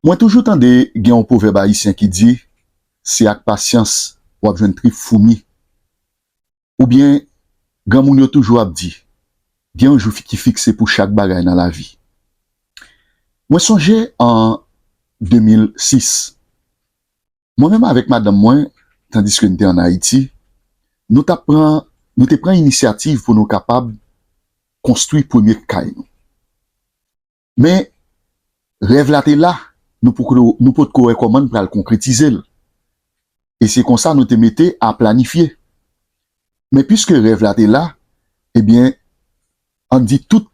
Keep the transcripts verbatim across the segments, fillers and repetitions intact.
Mwen toujou tande gen yon pwovèb ayisyen ki di, se ak pasyans w ap jwenn trip foumi. Oubyen, granmoun yo toujou ap di, gen yon jou ki fikse pou chak bagay nan lavi. Mwen sonje an de mil sis, mwen menm avèk madanm mwen, tandiske n te ann Ayiti, nou t ap pran, nou te pran inisyativ pou nou kapab konstwi premye kay nou. Men, rèv la te la, nou poko, nou potko wè kòman n pral konkretize l. E se konsa nou te mete a planifye. Men piske rèv la te la, ebyen, ann di tout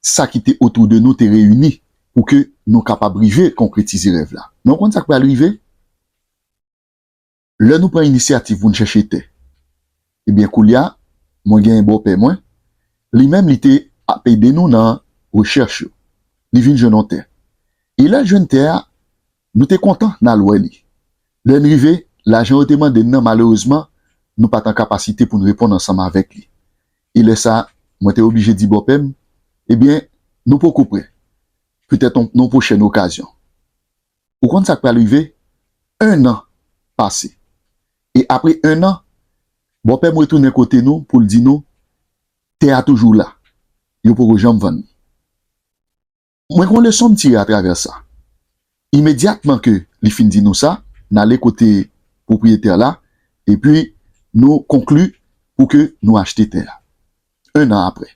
sa ki te otou de nou te reyini pou ke nou kapab rive konkretize rèv la. Men w konn sa k pral rive? Lè nou pran inisyativ pou n chèche tè, ebyen, koulye a, mwen genyen bòpè mwen, li menm li te ap ede nou nan rechèch yo. Li vin jwenn yon tè. E lè l jwenn tè a, nou te kontan n al wè li. Lè n rive, lajan yo te mande n nan, malerezman, nou pa t an kapasite pou n reponn ansanm avèk li. E lè sa a, mwen te oblije di bòpè m, ebyen, nou poko prè. Petèt yon, yon pwochèn okazyon. Ou konn sa k pral rive? En an pase. E apre en an, bòpè m retounen kote nou pou l di nou, tè a toujou la. Yo poko janm vann li. Mwen gen yon leson m tire atravè sa. Imedyatman ke li fin di nou sa, n ale kote pwopriyetè la, epi nou konkli pou ke nou achte tè a. En an apre.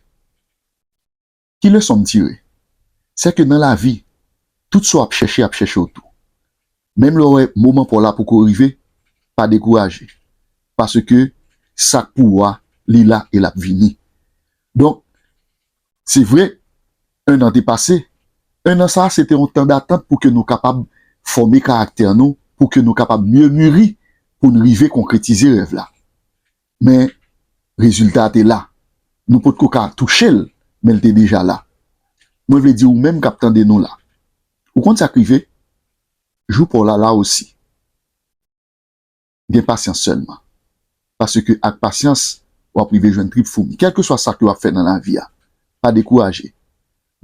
Ki leson m tire? Se ke nan lavi, tout sa w ap chèche ap chèche w tou. Menm lè w wè moman pa w la poko rive, pa dekouraje. Paske sa k pou ou a, li la e l ap vini. Donk, se vre, en an te pase. En an sa a, se te yon tan datant pou ke nou kapab fòme karaktè nou, pou ke nou kapab mye miri, pou n rive konkretize rèv la. Men, rezilta a te la. Nou potko ka touche l, men l te deja la. Mwen vle di ou menm k ap tande nou la. Ou konn sa k rive? Jou pa w la la osi. Gen pasyans sèlman. Paske ak pasyans, w ap rive jwenn trip foumi. Kèlkeswa sa ke w ap fè nan lavi a, pa dekouraje.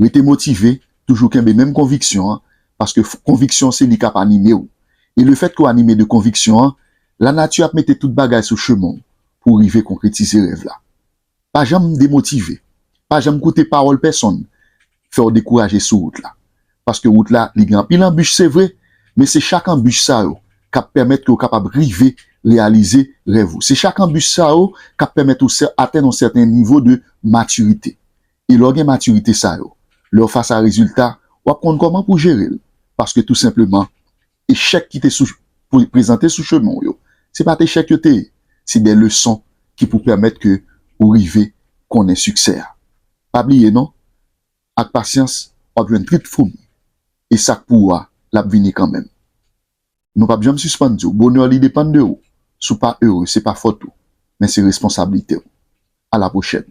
Rete motive, toujou kenbe menm konviksyon an, paske f-, konviksyon se li k ap anime w. E lefètke w anime de konviksyon an, lanati ap mete tout bagay sou chemen w pou w rive konkretize rèv la. Pa janm demotive. Pa janm koute pawòl pèsonn fè w dekouraje sou wout la. Paske wout la, li gen anpil anbich, se vre, men se chak anbich sa yo k ap pèmèt ke w kapab rive reyalize rèv ou. Se chak anbich sa yo k ap pèmèt ou sè-, atenn yon sèten nivo de matirite. E lè w gen matirite sa yo, lè w fas a rezilta, w ap konn kòman pou w jere l. Paske tou senpleman, echèk ki te sou, pou prezante sou chemen w yo, se pa t echèk yo te ye, se de leson ki pou pèmèt ke ou rive konnen siksè a. Pa bliye non, ak pasyans, w ap jwenn trip foumi, e sa k pou ou a, l ap vini kanmenm. Nou p ap janm sispann di w, bonè li depann de ou. Si w pa ere, se pa fòt ou, men se responsablite w. A la pwochèn.